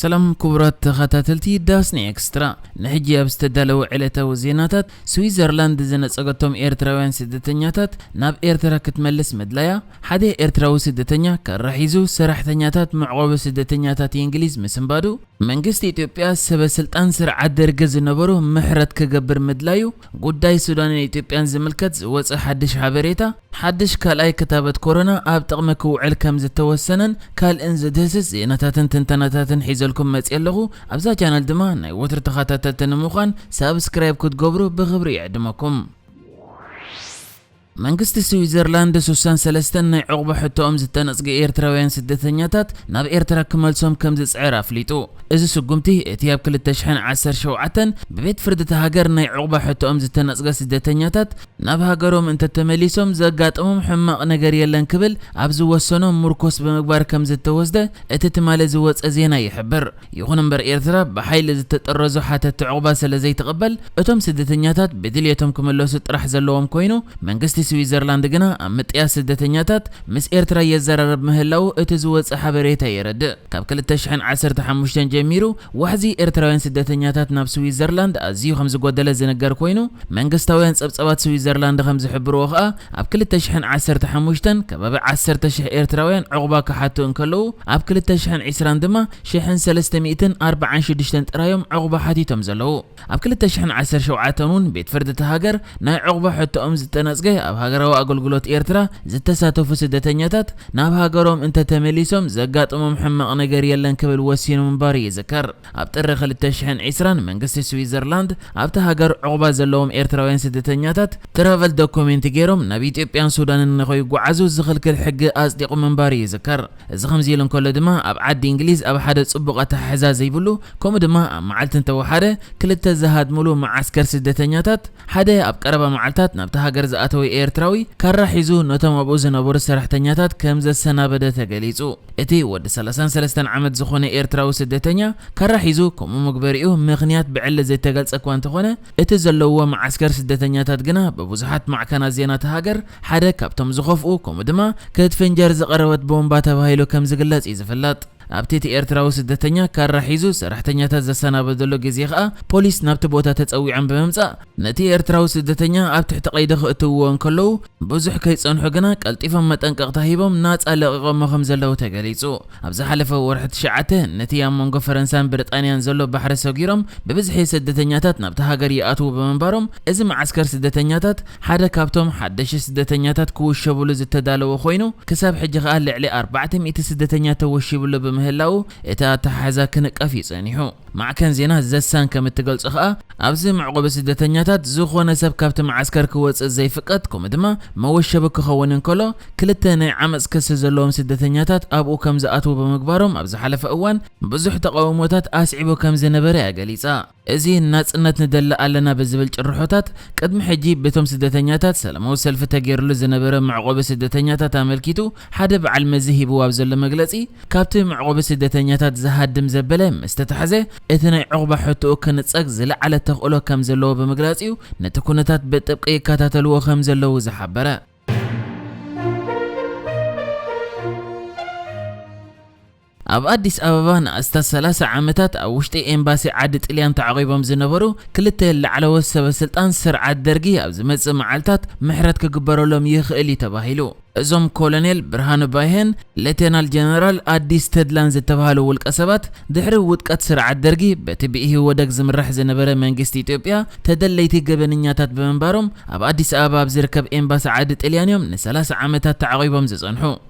ሰላም ክቡራት ተኸታተልቲ ዳስኒ ኤክስትራ፣ ንሕጂ ኣብ ዝተዳለወ ዕለታዊ ዜናታት፣ ስዊዘርላንድ ዝነጸገቶም ኤርትራውያን ስደተኛታት ናብ ኤርትራ ክትመልስ ምድላያ፣ ሓደ ኤርትራዊ ስደተኛ ካራ ሒዙ ሰራሕተኛታት መዕቆቢ ስደተኛታት እንግሊዝ ምስንባዱ፣ መንግስቲ ኢትዮጵያ ሰበ ስልጣን ስርዓት ደርጊ ዝነበሩ ምሕረት ክገብር ምድላዩ፣ ጉዳይ ሱዳንን ኢትዮጵያን ዝምልከት ዝወጸ ሓድሽ ሓበሬታ፣ ሓድሽ ካልኣይ ክታበት ኮሮና ኣብ ጥቕሚ ክውዕል ከም ዝተወሰነን ካልእን ዝድህስስ ዜናታትን ትንተናታትን ሒዘልኩም መጽየ ኣለኹ። ኣብዛ ቻነል ድማ ናይ ወትሩ ተኸታተልቲ ንምዃን ሳብስክራይብ ክትገብሩ ብኽብሪ ይዕድመኩም። መንግስቲ ስዊዘርላንድ ስሳን ሰለስተን ናይ ዑቕባ ሕቶኦም ዝተነጽገ ኤርትራውያን ስደተኛታት ናብ ኤርትራ ክመልሶም ከም ዝጽዕር ኣፍሊጡ። እዚ ስጉምቲ እቲ ኣብ ክልተ ሽሕን ዓሰርተ ሸውዓተን ብቤት ፍርዲ እታ ሃገር ናይ ዑቕባ ሕቶኦም ዝተነጽገ ስደተኛታት ናብ ሃገሮም እንተተመሊሶም ዘጋጥሞም ሕማቕ ነገር የለን ክብል ኣብ ዝወሰኖ ምርኮስ ብምግባር ከም ዝተወስደ እቲ ትማሊ ዝወጸ ዜና ይሕብር። ይኹን እምበር ኤርትራ ብሓይሊ ዝተጠረዙ ሓተቲ ዑቕባ ስለ ዘይትቕበል፣ እቶም ስደተኛታት ብድልየቶም ክምለሱ ጥራሕ ዘለዎም ኮይኑ፣ መንግስቲ ስዊዘርላንድ ግና ኣብ ምጥያስ ስደተኛታት ምስ ኤርትራ የዘራርብ ምህላዉ እቲ ዝወጸ ሓበሬታ የረድእ። ካብ ክልተ ሽሕን ዓሰርተ ሓሙሽተን ጀሚሩ ዋሕዚ ኤርትራውያን ስደተኛታት ናብ ስዊዘርላንድ ኣዝዩ ከም ዝጎደለ ዝንገር ኮይኑ፣ መንግስታውያን ጸብጸባት ስዊዘርላንድ ከም ዝሕብርዎ ከኣ፣ ኣብ ክልተ ሽሕን ዓሰርተ ሓሙሽተን ከባቢ ዓሰርተ ሽሕ ኤርትራውያን ዑቕባ ክሓቱ እንከለዉ፣ ኣብ ክልተ ሽሕን ዕስራን ድማ ሽሕን ሰለስተ ሚእትን ኣርባዓን ሽዱሽተን ጥራዮም ዑቕባ ሓቲቶም ዘለዉ። ኣብ ክልተ ሽሕን ዓሰርተ ሸውዓተን እውን ቤት ፍርዲ እታ ሃገር ናይ ዑቕባ ሕቶኦም ዝተነጽገ ኣብ ሃገራዊ ኣገልግሎት ኤርትራ ዝተሳተፉ ስደተኛታት ናብ ሃገሮም እንተተመሊሶም ዘጋጥሞም ሕማቕ ነገር የለን ክብል ወሲኑ ምንባሩ ይዝከር። ኣብ ጥሪ ክልተ ሽሕን ዕስራን መንግስቲ ስዊዘርላንድ ኣብታ ሃገር ዑቕባ ዘለዎም ኤርትራውያን ስደተኛታት ትራቨል ዶኩሜንት ገይሮም ናብ ኢትዮጵያን ሱዳንን ንኸይጓዓዙ ዝኽልክል ሕጊ ኣጽዲቑ ምንባሩ ይዝከር። እዚ ከምዚ ኢሉ እንከሎ ድማ ኣብ ዓዲ እንግሊዝ ኣብ ሓደ ጽቡቕ ኣተሓሕዛ ዘይብሉ፣ ከምኡ ድማ ኣብ መዓልቲ እንተወሓደ ክልተ ዝሃድምሉ መዓስከር ስደተኛታት ሓደ ኣብ ቀረባ መዓልታት ናብታ ሃገር ዝኣተወ ኤርትራዊ ካራ ሒዙ ነቶም ኣብኡ ዝነበሩ ሰራሕተኛታት ከም ዘሰናበደ ተገሊጹ። እቲ ወዲ ሰላሳን ሰለስተን ዓመት ዝኾነ ኤርትራዊ ስደተኛ ካራ ሒዙ ከምኡ ምግበሪኡ ምኽንያት ብዕሊ ዘይተገልጸ እኳ እንተኾነ፣ እቲ ዘለውዎ መዓስከር ስደተኛታት ግና ብብዙሓት ማዕከናት ዜና እታ ሃገር ሓደ ካብቶም ዝኸፍኡ፣ ከምኡ ድማ ክትፍንጀር ዝቐረበት ቦምባ ተባሂሉ ከም ዝግለጽ እዩ ዝፍለጥ። ኣብቲ እቲ ኤርትራዊ ስደተኛ ካራ ሒዙ ሰራሕተኛታት ዘሰናበደሉ ግዜ ከኣ ፖሊስ ናብቲ ቦታ ተጸዊዖም ብምምጻእ፣ ነቲ ኤርትራዊ ስደተኛ ኣብ ትሕቲ ቀይዲ ክእትውዎ እንከለዉ፣ ብዙሕ ከይጸንሑ ግና ቀልጢፎም መጠንቀቕታ ሂቦም ናጻ ለቒቖሞ ከም ዘለዉ ተገሊጹ። ኣብ ዝሓለፈ ወርሒ ትሽዓተ፣ ነቲ ኣብ መንጎ ፈረንሳን ብሪጣንያን ዘሎ ባሕሪ ሰጊሮም ብብዝሒ ስደተኛታት ናብቲ ሃገር ይኣትዉ ብምንባሮም፣ እዚ መዓስከር ስደተኛታት ሓደ ካብቶም ሓደሽቲ ስደተኛታት ክውሸብሉ ዝተዳለወ ኮይኑ፣ ክሳብ ሕጂ ከኣ ልዕሊ ኣርባዕተ ሚእቲ ስደተኛ ተወሺብሉ ብምህላዉ፣ እቲ ኣተሓሕዛ ክንቀፍ እዩ ጸኒሑ። ማዕከን ዜና ዘሳን ከም እትገልጾ ከኣ፣ ኣብዚ መዕቆቢ ስደተኛታት ዝኾነ ሰብ ካብቲ መዓስከር ክወጽእ ዘይፍቀድ፣ ከምኡ ድማ መወሸቢ ክኸውን እንከሎ፣ ክልተ ናይ ዓመጽ ክሲ ዘለዎም ስደተኛታት ኣብኡ ከም ዝኣትዉ ብምግባሮም፣ ኣብ ዝሓለፈ እዋን ብዙሕ ተቓውሞታት ኣስዒቡ ከም ዝነበረ እያ ገሊጻ። እዚ ናጽነት ንደሊ ኣለና ብዝብል ጭርሖታት፣ ቅድሚ ሕጂ በቶም ስደተኛታት ሰላማዊ ሰልፊ ተገይርሉ ዝነበረ መዕቆቢ ስደተኛታት ኣመልኪቱ ሓደ በዓል መዚ ሂብዎ ኣብ ዘሎ መግለጺ፣ ካብቲ መዕቆቢ ስደተኛታት ዝሃድም ዘበለ ምስ ተታሕዘ፣ እቲ ናይ ዑቕባ ሕቶኡ ክንጸግ ዝለዓለ ተኽእሎ ከም ዘለዎ ብምግላጽ እዩ ነቲ ኩነታት ብጥብቂ ይከታተልዎ ከም ዘለዉ ዝሓበረ። ኣብ ኣዲስ ኣበባ ንኣስታት ሰላሳ ዓመታት ኣብ ውሽጢ ኤምባሲ ዓዲ ጥልያን ተዓቒቦም ዝነበሩ ክልተ ላዕለዎት ሰበ ስልጣን ስርዓት ደርጊ ኣብ ዝመጽእ መዓልታት ምሕረት ክግበረሎም ይኽእል እዩ ተባሂሉ። እዞም ኮሎኔል ብርሃኑ ባይሄን ሌተናል ጀነራል ኣዲስ ተድላን ዝተባህሉ ውልቀ ሰባት ድሕሪ ውድቀት ስርዓት ደርጊ በቲ ብኢህወደግ ዝምራሕ ዝነበረ መንግስቲ ኢትዮጵያ ተደለይቲ ገበነኛታት ብምንባሮም ኣብ ኣዲስ ኣበባ ኣብ ዝርከብ ኤምባሲ ዓዲ ጥልያን እዮም ንሰላሳ ዓመታት ተዓቒቦም ዝጸንሑ።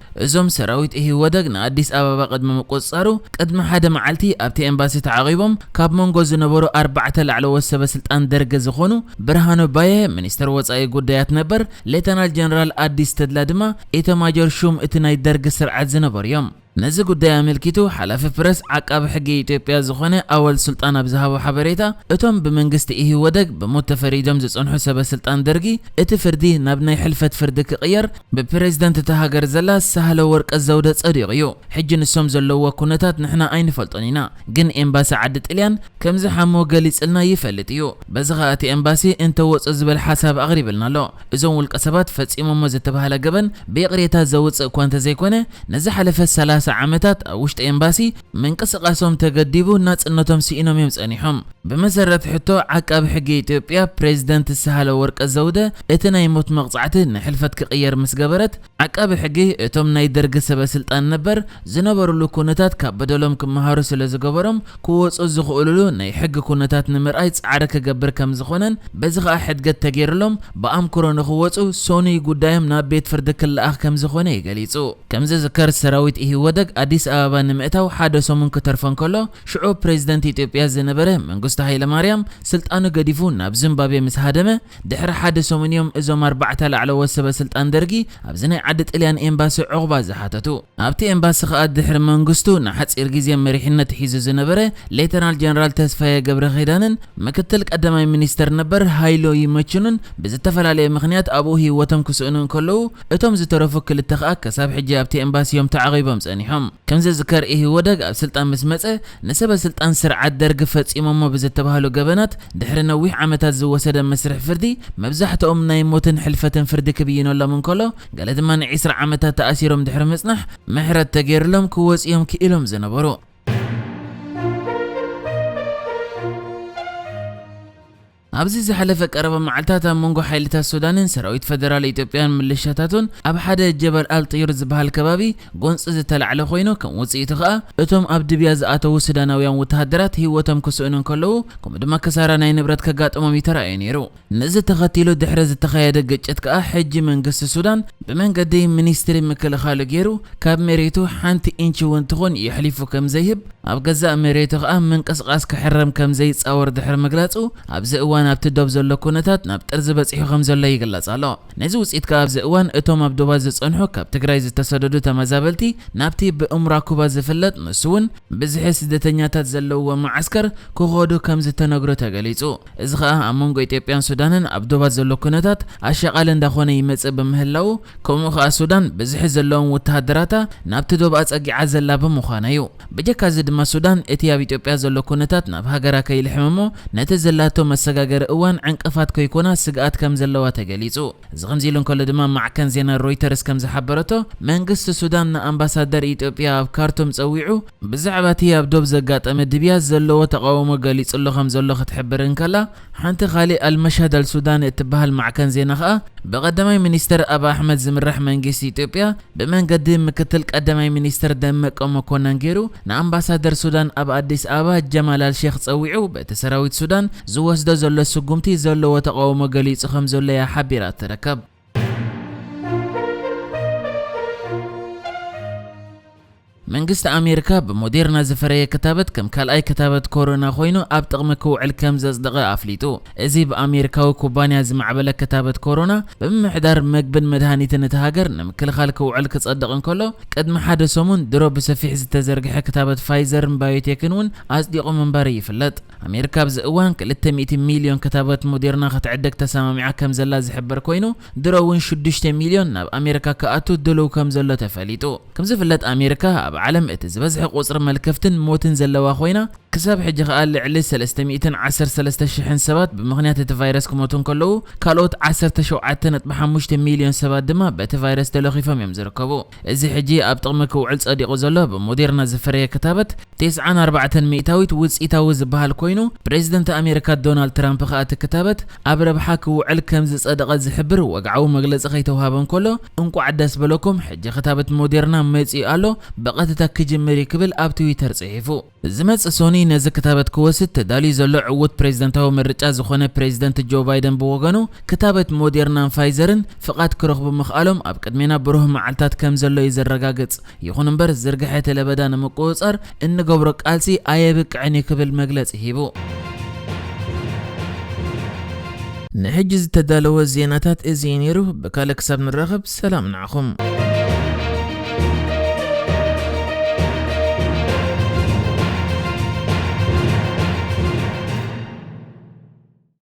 እዞም ሰራዊት ኢህወደግ ንኣዲስ ኣበባ ቅድሚ ምቁጽጻሩ ቅድሚ ሓደ መዓልቲ ኣብቲ ኤምባሲ ተዓቒቦም ካብ መንጎ ዝነበሩ ኣርባዕተ ላዕለዎት ሰበ ስልጣን ደርጊ ዝኾኑ ብርሃኑ ባየ ሚኒስተር ወጻኢ ጉዳያት ነበር፣ ሌተናል ጀነራል ኣዲስ ተድላ ድማ ኢታማጆር ሹም እቲ ናይ ደርጊ ስርዓት ዝነበሩ እዮም። ነዚ ጉዳይ ኣመልኪቱ ሓላፊ ፕረስ ዓቃቢ ሕጊ ኢትዮጵያ ዝኾነ ኣወል ሱልጣን ኣብ ዝሃቦ ሓበሬታ፣ እቶም ብመንግስቲ ኢህወደግ ብሞት ተፈሪዶም ዝጸንሑ ሰበ ስልጣን ደርጊ እቲ ፍርዲ ናብ ናይ ሕልፈት ፍርዲ ክቕየር ብፕሬዝደንት እታ ሃገር ዘላ ሳህለ ወርቅ ዘውደ ጸዲቑ እዩ። ሕጂ ንሶም ዘለውዎ ኩነታት ንሕና ኣይንፈልጦን ኢና፣ ግን ኤምባሲ ዓዲ ጥልያን ከም ዝሓሞ ገሊጽልና ይፈልጥ እዩ። በዚ ኸኣ እቲ ኤምባሲ እንተወጹ ዝብል ሓሳብ ኣቕሪብልና ኣሎ። እዞም ውልቀ ሰባት ፈጺሞሞ ዝተባህለ ገበን ብይቕሬታ ዘውጽእ እኳ እንተዘይኮነ፣ ንዝሓለፈ ሰላሳ ዓመታት ኣብ ውሽጢ ኤምባሲ ምንቅስቓሶም ተገዲቡ ናጽነቶም ስኢኖም እዮም ጸኒሖም። ብመሰረት ሕቶ ዓቃቢ ሕጊ ኢትዮጵያ፣ ፕሬዚደንት ሳህለ ወርቀ ዘውደ እቲ ናይ ሞት መቕጻዕቲ ንሕልፈት ክቕየር ምስ ገበረት፣ ዓቃቢ ሕጊ እቶም ናይ ደርጊ ሰበ ስልጣን ነበር ዝነበሩሉ ኩነታት ካብ በደሎም ክመሃሩ ስለ ዝገበሮም ክወጹ ዝኽእሉሉ ናይ ሕጊ ኩነታት ንምርኣይ ጻዕሪ ክገብር ከም ዝኾነን በዚ ኸኣ ሕድገት ተገይሩሎም ብኣምክሮ ንኽወጹ ሶኑይ ጉዳዮም ናብ ቤት ፍርዲ ክለኣኽ ከም ዝኾነ እዩ ገሊጹ። ከም ዝዝከር ሰራዊት ኢህወደግ ኣዲስ ኣበባ ንምእታው ሓደ ሰሙን ክተርፎ እንከሎ ሽዑ ፕሬዚደንት ኢትዮጵያ ዝነበረ መንግስቱ ሃይለማርያም ስልጣኑ ገዲፉ ናብ ዚምባብዌ ምስ ሃደመ ድሕሪ ሓደ ሰሙን እዮም እዞም ኣርባዕተ ላዕለዎት ሰበ ስልጣን ደርጊ ኣብዚ ናይ ዓዲ ጥልያን ኤምባሲ ዑቕባ ዝሓተቱ። ኣብቲ ኤምባሲ ኸኣ ድሕሪ መንግስቱ ንሓጺር ግዜ መሪሕነት ሒዙ ዝነበረ ሌተናል ጀነራል ተስፋየ ገብረ ኪዳንን ምክትል ቀዳማይ ሚኒስተር ነበር ሃይሎ ይመቹንን ብዝተፈላለየ ምኽንያት ኣብኡ ህይወቶም ክስእኑ እንከለዉ እቶም ዝተረፉ ክልተ ኸኣ ክሳብ ሕጂ ኣብቲ ኤምባሲ እዮም ተዓቒቦም ጸኒሖም። ከም ዝዝከር ኢህወደግ ኣብ ስልጣን ምስ መጸ ንሰበ ስልጣን ስርዓት ደርግ ፈጺሞሞ ብዝተባህሉ ገበናት ድሕሪ ነዊሕ ዓመታት ዝወሰደ መስርሕ ፍርዲ መብዛሕትኦም ናይ ሞትን ሕልፈትን ፍርዲ ክብይነሎም እንከሎ ገለ ድማ ንዒስራ ዓመታት ተኣሲሮም ድሕሪ ምጽናሕ ምሕረት ተገይርሎም ክወጽኡ እዮም ክኢሎም ዝነበሩ። ኣብዚ ዝሓለፈ ቀረባ መዓልታት ኣብ መንጎ ሓይልታት ሱዳንን ሰራዊት ፈደራል ኢትዮጵያን ምልሻታቱን ኣብ ሓደ ጀበል ኣልጥዩር ዝበሃል ከባቢ ጎንፂ ዝተላዕለ ኮይኑ ከም ውፅኢቱ ከዓ እቶም ኣብ ድብያ ዝኣተዉ ሱዳናውያን ወተሃደራት ህይወቶም ክስእኑ እንከለዉ ከምኡ ድማ ክሳራ ናይ ንብረት ከጋጥሞም እዩ ተራእዩ ነይሩ። ነዚ ተኸቲሉ ድሕሪ ዝተኻየደ ግጭት ከዓ ሕጂ መንግስቲ ሱዳን ብመንገዲ ሚኒስትሪ ምክልኻሉ ገይሩ ካብ መሬቱ ሓንቲ ኢንች እውን ትኹን የሕሊፉ ከም ዘይህብ ኣብ ገዛእ መሬቱ ኸኣ ምንቅስቓስ ክሕረም ከም ዘይጻወር ድሕሪ ምግላጹ፣ ኣብዚ እዋን ኣብቲ ዶብ ዘሎ ኩነታት ናብ ጥርዚ በጺሑ ከም ዘሎ ይግለጽ ኣሎ። ነዚ ውጽኢት ከኣ ኣብዚ እዋን እቶም ኣብ ዶባት ዝጸንሑ ካብ ትግራይ ዝተሰደዱ ተመዛበልቲ ናብቲ ብእምራ ኩባ ዝፍለጥ ንሱ እውን ብዝሒ ስደተኛታት ዘለውዎ መዓስከር ክኸዱ ከም ዝተነግሩ ተገሊጹ። እዚ ኸኣ ኣብ መንጎ ኢትዮጵያን ሱዳንን ኣብ ዶባት ዘሎ ኩነታት ኣሻቓሊ እንዳኾነ ይመጽእ ብምህላዉ፣ ከምኡ ኸኣ ሱዳን ብዝሒ ዘለዎም ወተሃደራታ ናብቲ ዶብ ኣጸጊዓ ዘላ ብምዃና እዩ። ብጀካ እዚ ድማ ሱዳን እቲ ኣብ ኢትዮጵያ ዘሎ ኩነታት ናብ ሃገራ ከይልሕም እሞ ነቲ ዘላቶ መሰጋገሪ እዋን ዕንቅፋት ከይኮና ስግኣት ከም ዘለዋ ተገሊጹ። እዚ ከምዚ ኢሉ እንከሎ ድማ ማዕከን ዜና ሮይተርስ ከም ዝሓበረቶ መንግስቲ ሱዳን ንኣምባሳደር ኢትዮጵያ ኣብ ካርቱም ጸዊዑ ብዛዕባ እቲ ኣብ ዶብ ዘጋጠመ ድብያ ዘለዎ ተቃውሞ ገሊጹ ኣሎ ከም ዘሎ ክትሕብር እንከላ ሓንቲ ካሊእ ኣልመሻድ ኣልሱዳን እትበሃል ማዕከን ዜና ኸኣ ብቐዳማይ ሚኒስተር ኣብ ኣሕመድ ዝምራሕ መንግስቲ ኢትዮጵያ ብመንገዲ ምክትል ቀዳማይ ሚኒስተር ደመቀ መኮነን ገይሩ ንኣምባሳደር ሱዳን ኣብ ኣዲስ ኣበባ ጀማል ኣልሼክ ጸዊዑ በቲ ሰራዊት ሱዳን ዝወስዶ ዘሎ ስጉምቲ ዘለዎ ተቃውሞ ገሊጹ ከም ዘሎ እያ ሓቢራ ትርከብ። መንግስቲ ኣሜሪካ ብሞዴርና ዝፈረየ ክታበት ከም ካልኣይ ክታበት ኮሮና ኮይኑ ኣብ ጥቕሚ ክውዕል ከም ዘጽደቐ ኣፍሊጡ። እዚ ብኣሜሪካዊ ኩባንያ ዝማዕበለ ክታበት ኮሮና ብምምሕዳር መግብን መድሃኒትን እቲ ሃገር ንምክልኻል ክውዕል ክጸድቕ እንከሎ ቅድሚ ሓደ ሰሙን ድሮ ብሰፊሕ ዝተዘርግሐ ክታበት ፋይዘርን ባዮቴክን እውን ኣጽዲቑ ምንባሩ ይፍለጥ። ኣሜሪካ ኣብዚ እዋን ክልተ ሚእቲ ሚልዮን ክታበት ሞዴርና ክትዕደግ ተሰማሚዓ ከም ዘላ ዝሕበር ኮይኑ ድሮ እውን ሽዱሽተ ሚልዮን ናብ ኣሜሪካ ክኣቱ ድልው ከም ዘሎ ተፈሊጡ። ከም ዝፍለጥ ኣሜሪካ ኣብ ዓለም እቲ ዝበዝሐ ቁፅሪ መልከፍትን ሞትን ዘለዋ ኮይና ክሳብ ሕጂ ከኣ ልዕሊ ሰለስተ ሚእትን ዓሰርተ ሰለስተ ሽሕን ሰባት ብምኽንያት እቲ ቫይረስ ክሞቱ እንከለዉ ካልኦት ዓሰርተ ሸውዓተ ነጥቢ ሓሙሽተ ሚልዮን ሰባት ድማ በቲ ቫይረስ ተለኺፎም እዮም ዝርከቡ። እዚ ሕጂ ኣብ ጥቕሚ ክውዕል ጸዲቑ ዘሎ ብሞዴርና ዝፈረየ ክታበት ተስዓን ኣርባዕተን ሚእታዊት ውጽኢታዊ ዝበሃል ኮይኑ ፕሬዚደንት ኣሜሪካ ዶናልድ ትራምፕ ከኣ እቲ ክታበት ኣብ ረብሓ ክውዕል ከም ዝጸደቐ ዝሕብር ወግዓዊ መግለጺ ከይተውሃበ እንከሎ እንቋዕ ደስ በለኩም ሕጂ ክታበት ሞዴርና መጺኡ ኣሎ ብቐጥታ ክጅምር እዩ ክብል ኣብ ትዊተር ጽሒፉ። ዝመጽእ ሶኒ ነዚ ክታበት ክወስድ ተዳልዩ ዘሎ ዕዉት ፕሬዝደንታዊ ምርጫ ዝኾነ ፕሬዝደንት ጆ ባይደን ብወገኑ ክታበት ሞዴርናን ፋይዘርን ፍቓድ ክረኽቡ ምኽኣሎም ኣብ ቅድሜና ብሩህ መዓልታት ከም ዘሎ እዩ ዘረጋግጽ። ይኹን እምበር ዝርግሐ እቲ ለበዳ ንምቁጽጻር እንገብሮ ቃልሲ ኣየብቅዕን እዩ ክብል መግለጺ ሂቡ። ንሕጂ ዝተዳለወ ዜናታት እዚ እዩ ነይሩ። ብካልእ ክሳብ ንራኸብ ሰላም ንዓኹም።